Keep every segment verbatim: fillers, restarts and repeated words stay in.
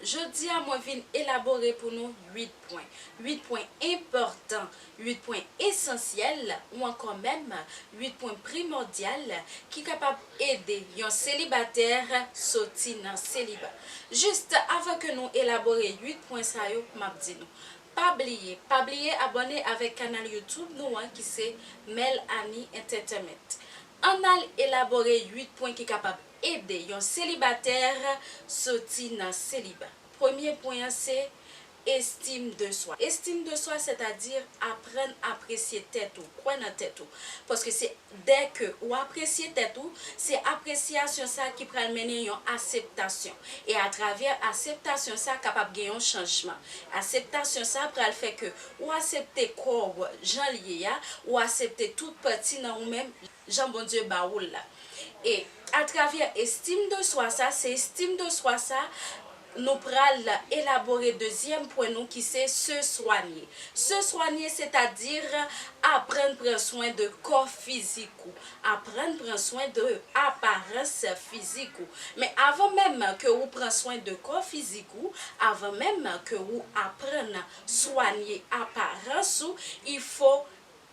Jodi a, mwen vin elabore pou nou uit pwen. Uit pwen enpòtan, uit pwen esansyèl, ou ankò menm, uit pwen primòdyal ki kapab ede yon selibatè soti nan seliba. Jis avan ke nou elabore uit pwen sa yo, m ap di nou, pa bliye, pa bliye abòne avèk kanal YouTube nou an ki se Mel Annie Entertainment. Ann al elabore uit pwen ki kapab ede yon selibatè soti nan seliba. Premye pwen an se estime de soi. Estime de soi, sètadi aprann apresye tèt ou, kwè nan tèt ou. Paske se dè ke ou apresye tèt ou, se apresyasyon sa ki pral mennen yon aseptasyon. E atravè aseptasyon sa, kapab gen yon chanjman. Aseptasyon sa pral fè ke ou asepte kò w jan l ye a, ou asepte tout pati nan ou menm jan Bondye ba ou l la. E atravè estime de soi sa, se estime de soi sa, nou pral elabore dezyèm pwen nou ki se se swanyen. Se swanyen, sètadi aprann pran swen de kò fizik ou, aprann pran swen de aparans fizik ou. Men avan menm ke ou pran swen de kò fizik ou, avan menm ke ou aprann swanyen aparans ou, il faut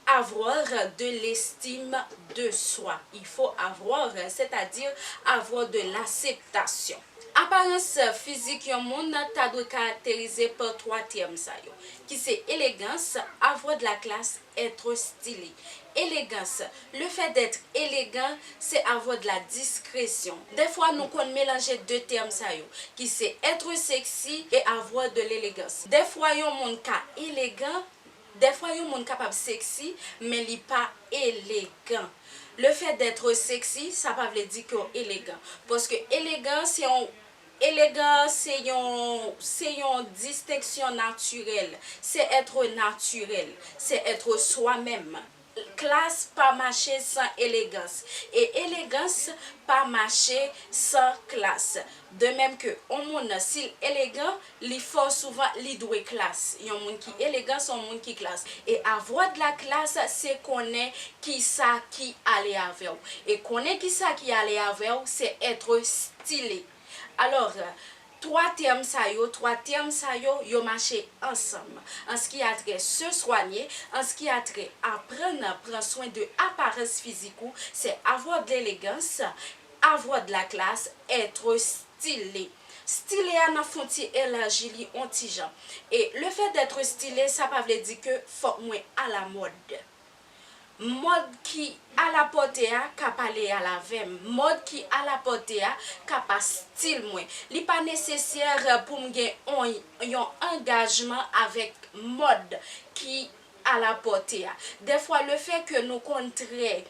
avoir de l'estime de soi. Il faut avoir, c'est-à-dire avoir de l'acceptation. Aparans fizik yon moun ta dwe karakterize pa twa tèm sa yo, ki se elegans, avoir de la classe, être stylé. Elegans, le fait d'être élégant, c'est avoir de la discrétion. Dèfwa nou konn melanje de tèm sa yo, ki se être sexy et avoir de l'élégance. Dèfwa yon moun ka elegan, dèfwa yon moun kapab sexy, men li pa elegan. Le fait d'être sexy, sa pa vle di ke w elegan. Paske elegan, se yon, elegan, se yon, se yon distenksyon natirèl. Se être naturel. Se être soi-même. Klas pa mache san elegans. E elegans pa mache san klas. De menm ke yon moun, si l elegan, li fò souvan, li dwe klas. Yon moun ki elegan, se yon moun ki klas. E avoir de la classe, se konnen kisa ki ale avè w. E konnen kisa ki ale avè w, se être stylé. Alò, twa tèm sa yo, twa tèm sa yo, yo mache ansanm. An ce qui a trait se soigner, an ce qui a trait aprann pran swen de aparans fizik ou, se avoir de l'élégance, avoir de la classe, être stylé. Style a, n ap fè yon ti elaji li yon ti jan. E le fait d'être stylé, sa pa vle di ke fòk mwen alamòd. Mòd ki alapòte a ka pale al avè m. Mòd ki alapòte a ka pa stil mwen. Li pa nesesè pou m gen yon, yon angajman avèk mòd ki alapòte a. Dèfwa, le fait que nou konn trè,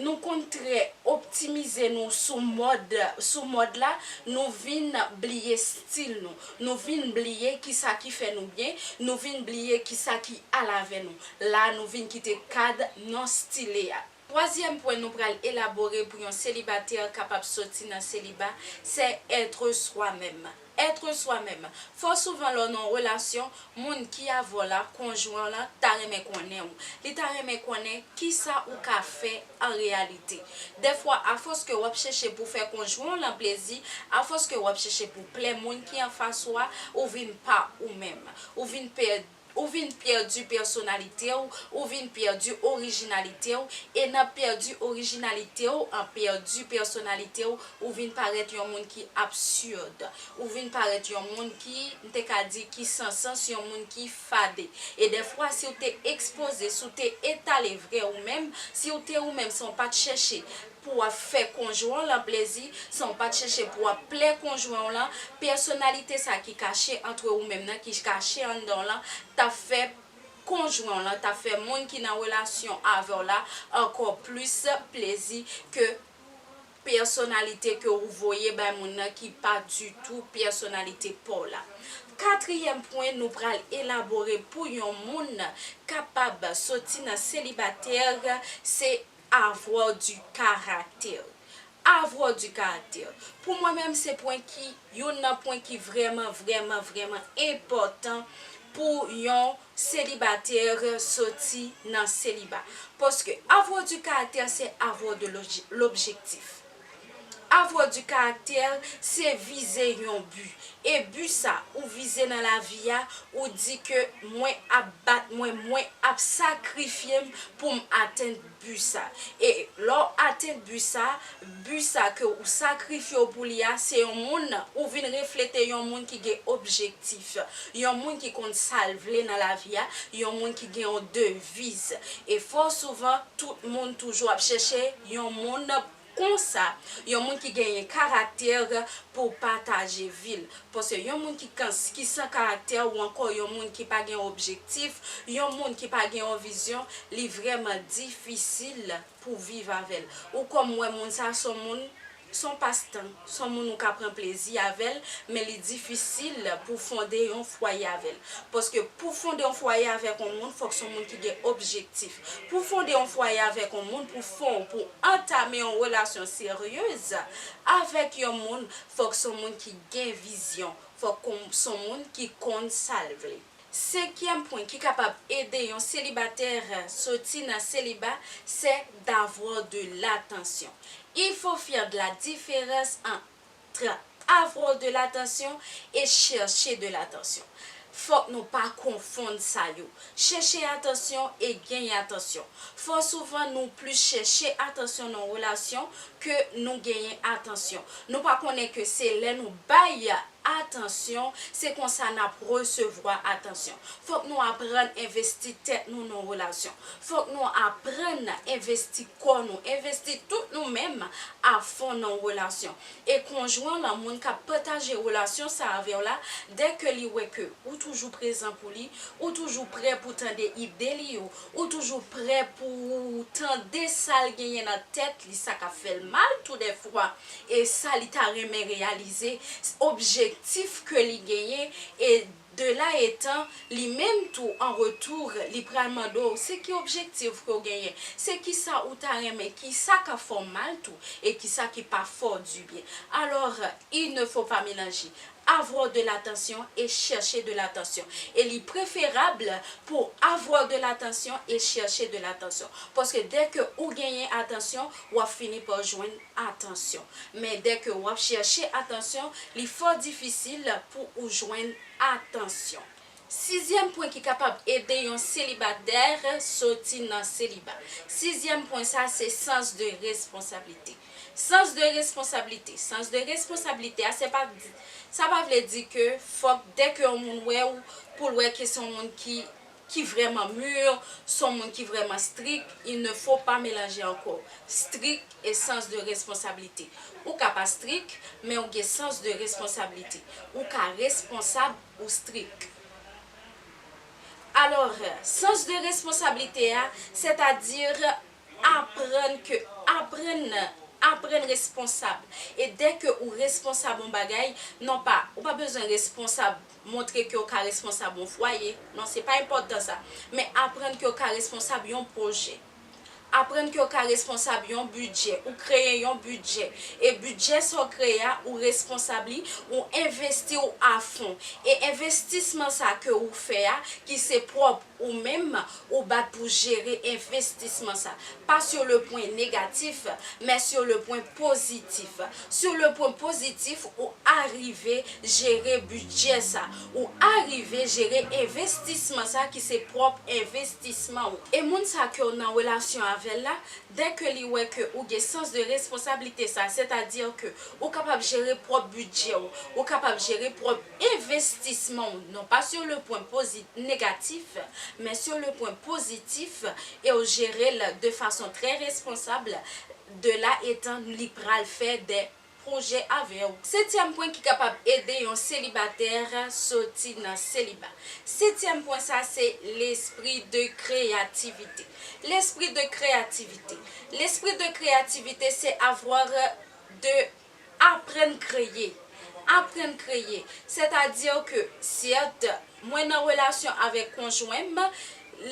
nou konn trè optimize nou sou mòd, sou mòd la, nou vin bliye stil nou. Nou vin bliye kisa ki fè nou byen, nou vin bliye kisa ki al avè nou. La, nou vin kite kad non stile a. Twazyèm pwen nou pral elabore pou yon selibatè kapab soti nan seliba, se être soi-même. Être soi-même. Fò souvan lè w nan yon relasyon, moun ki avè w la, konjwen w lan, ta renmen konnen w. Li ta renmen konnen kisa ou ka fè an reyalite. Dèfwa, afòs ke w ap chèche pou fè konjwen w lan plezi, afòs ke w ap chèche pou plè moun ki anfas ou a, ou vin pa ou menm. Ou vin pèdi Ou vin pèdi pèsonalite w, ou vin pèdi orijinalite w, e nan pèdi orijinalite w, an pèdi pèsonalite w, ou vin parèt yon moun ki absird. Ou vin parèt yon moun ki, m te ka di, ki san sans, yon moun ki fade. E dèfwa, si w te ekspoze, si w te etale vrè ou menm, si w te ou menm, san w pa t chèche pou w ap fè konjwen w lan plezi, san w pa t chèche pou w ap plè konjwen w lan, pèsonalite sa ki kache antre ou menm nan, ki kache anndan w lan, t ap fè konjwen w lan, t ap fè moun ki nan relasyon avè w la ankò plis plezi ke pèsonalite ke ou voye bay moun nan ki pa ditou pèsonalite pa w la. Katriyèm pwen nou pral elabore pou yon moun kapab soti nan selibatè, se avoir du caractère. Avoir du caractère. Pou mwen menm, se pwen ki, youn nan pwen ki vrèman, vrèman, vrèman enpòtan pou yon selibatè soti nan seliba. Paske avoir du caractère, se avoir de l'obje-, l'objectif. Avoir du caractère, se vize yon bi. E bi sa ou vize nan lavi a, ou di ke mwen ap bat mwen, mwen ap sakrifye m pou m atenn bi sa. E lè w atenn bi sa, bi sa ke ou sakrifye w pou li a, se yon moun, ou vin reflete yon moun ki gen objektif, yon moun ki konn sa l vle nan lavi a, yon moun ki gen yon deviz. E fò souvan, tout moun toujou ap chèche yon moun konsa, yon moun ki genyen karaktè pou pataje vi l. Paske yon moun ki kan-, ki san karaktè ou ankò yon moun ki pa gen objektif, yon moun ki pa gen yon vizyon, li vrèman difisil pou viv avè l. Ou kòm wè moun sa se yon moun, se yon pastan, se yon moun ou ka pran plezi avè l, men li difisil pou fonde yon fwaye avè l. Paske pou fonde yon fwaye avèk yon moun, fòk se yon moun ki gen objektif. Pou fonde yon fwaye avèk yon moun, pou fon-, pou antame yon relasyon seryez avèk yon moun, fòk se yon moun ki gen vizyon. Fòk se yon moun ki konn sa l vle. Senkyèm pwen ki kapab ede yon selibatè soti nan seliba, c'est d'avoir de l'attention. Il faut faire de la différence entre avoir de l'attention et chercher de l'attention. Fòk nou pa konfonn sa yo. Chèche atansyon e genyen atansyon. Fò souvan nou plis chèche atansyon nan yon relasyon ke nou genyen atansyon. Nou pa konnen ke se lè nou bay atansyon, se konsa n ap resevwa atansyon. Fòk nou aprann envesti tèt nou nan yon relasyon. Fòk nou aprann envesti kò nou, envesti tout nou menm afon nan yon relasyon. E konjwen w lan, moun k ap pataje relasyon sa avè w la, dèke li wè ke ou toujou prezan pou li, ou toujou prè pou tande ide li yo, ou toujou prè pou tande sa l genyen nan tèt li, sa k ap fè l mal tou dèfwa, e sa li ta renmen reyalize, objektif ke li genyen, e de la etan, li menm tou, an retou, li pral mande w, se ki objektif ke w genyen? Se kisa ou ta renmen? Kisa k ap fè w mal tou? E kisa ki pa fè w dibyen? Alors, il ne faut pas mélanger avoir de l'attention et chercher de l'attention. E li preferab pou avoir de l'attention et chercher de l'attention. Paske dèke ou genyen atansyon, w ap fini pa jwenn atansyon. Men dèke w ap chèche atansyon, li fò difisil pou ou jwenn atansyon. Sizyèm pwen ki kapab ede yon selibatè soti nan seliba. Sizyèm pwen sa, se sans de responsabilité. Sans de responsabilité. Sans de responsabilité a, se pa, sa pa vle di ke fòk dèke yon moun wè w, pou l wè ke se yon moun ki, ki vrèman mûr, se yon moun ki vrèman strik, il ne faut pas mélanger encore strik e sans de responsabilité. Ou ka pa strik, men ou gen sans de responsabilité. Ou ka responsab ou strik. Alò, sans de responsabilité a, sètadi aprann ke, aprann, aprann responsab. E dèke ou responsab yon bagay, non pa, ou pa bezwen responsab, montre ke w ka responsab yon fwaye. Non, se pa enpòtan sa. Men aprann ke w ka responsab yon pwojè. Aprann ke w ka responsab yon bidjè, ou kreye yon bidjè. E bidjè sa w kreye a, ou responsab li, ou envesti w afon. E envestisman sa ke ou fè a, ki se pwòp ou menm, ou bat pou jere envestisman sa. Pas sur le point négatif, mais sur le point positif. Sur le point positif, ou arive jere bidjè sa. Ou arive jere envestisman sa ki se pwòp envestisman ou. E moun sa ke w nan relasyon avè l la, dèke li wè ke ou gen sans de responsabilité sa, sètadi ke ou kapab jere pwòp bidjè w, ou kapab jere pwòp envestisman w, non pa sur le point posi-, négatif, men sur le point positif, e w jere l de fason trè responsab, de la etan li pral fè de pwojè avè w. Setyèm pwen ki kapab ede yon selibatè soti nan seliba. Setyèm pwen sa, se l'esprit de créativité. L'esprit de créativité. L'esprit de créativité, c'est avoir de, aprann kreye. Aprann kreye. Sètadi ke, sèt, mwen nan relasyon avèk konjwen m,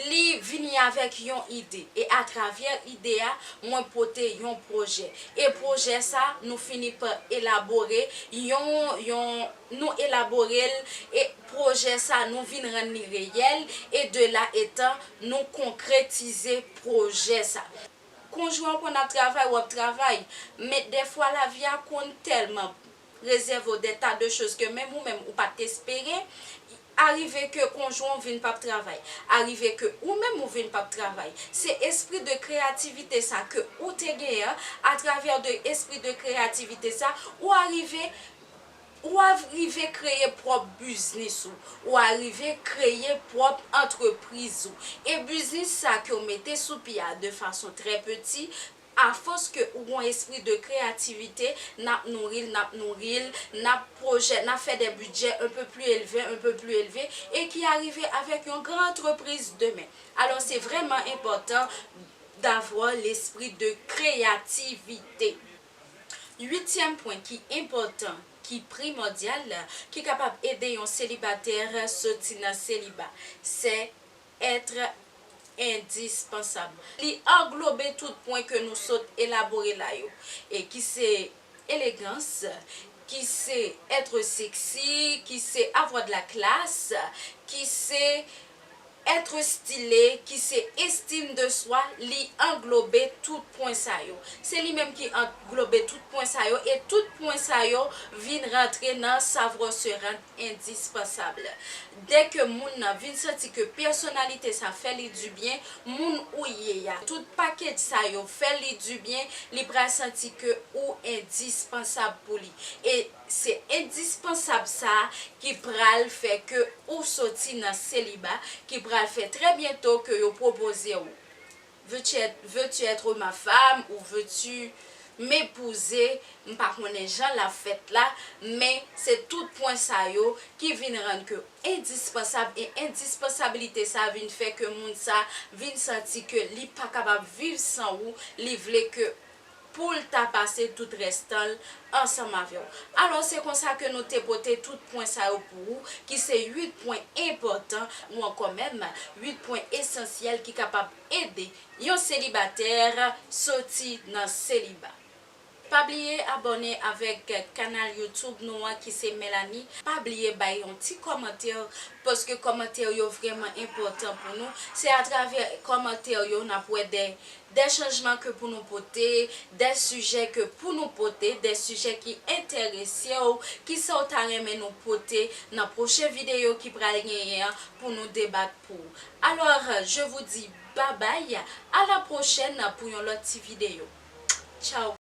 li vini avèk yon ide. E atravè ide a, mwen pote yon pwojè. E pwojè sa, nou fini pa elabore yon, yon, nou elabore l, e pwojè sa, nou vin rann li reyèl, e de la etan, nou konkretize pwojè sa. Konjwen an konn ap travay, w ap travay. Men dèfwa lavi a konn tèlman rezève w de ta de choz ke menm ou menm ou pa t espere. Arive ke konjwen w vin p ap travay. Arive ke ou menm ou vin p ap travay. Se espri de kreyativite sa ke ou te genyen an, atravè de espri de kreyativite sa, ou arive ou arive kreye pwòp biznis ou, ou arive kreye pwòp antrepriz ou. E biznis sa ke w mete sou pye a de fason trè piti, afòs ke ou gon espri de kreyativite, n ap nouri l, n ap nouri l, n ap pwojè, n ap fè de bidjè un peu plus élevé, un peu plus élevé, e ki arive avèk yon gran antrepriz demen. Alò, se vrèman enpòtan d'avoir l'esprit de créativité. Uityèm pwen ki enpòtan, ki primòdyal, ki kapab ede yon selibatè soti nan seliba, se être indispensable. Li anglobe tout pwen ke nou sot elabore la yo, e ki se elegans, ki se être sexy, ki se avoir de la classe, ki se être stylé, ki se estime de soi, li anglobe tout pwen sa yo. Se li menm ki anglobe tout pwen sa yo, e tout pwen sa yo vin rantre nan savoir se rendre indispensable. Dè ke moun nan vin santi ke pèsonalite sa fè li dibyen, moun ou ye a, tout pakèt sa yo fè li dibyen, li pral santi ke ou endispansab pou li. E se endispansab sa ki pral fè ke ou soti nan seliba, ki pral fè trè byento ke yo pwopoze w. Veux-tu être, veux-tu être ma femme ou veux-tu m'épouser? M pa konnen jan l ap fèt la, men se tout pwen sa yo ki vin rann ke endispansab, e endispansablite sa vin fè ke moun sa vin santi ke li pa kapab viv san ou, li vle ke pou l ta pase tout rès tan l ansanm avè w. Alò, se konsa ke nou te pote tout pwen sa yo pou ou, ki se uit pwen enpòtan, ou ankò menm, uit pwen esansyèl ki kapab ede yon selibatè soti nan seliba. Pa bliye abòne avèk kanal YouTube nou an ki se Melanie. Pa bliye bay yon ti kòmantè, paske kòmantè yo vrèman enpòtan pou nou. Se atravè kòmantè yo n ap wè de, de chanjman ke pou nou pote, de sijè ke pou nou pote, de sijè ki enterese w, kisa w ta renmen nou pote nan pwochen videyo ki pral genyen an pou nou debat pou ou. Alors, je vous dis bye bye, à la prochaine pou yon lòt ti videyo. Tchao!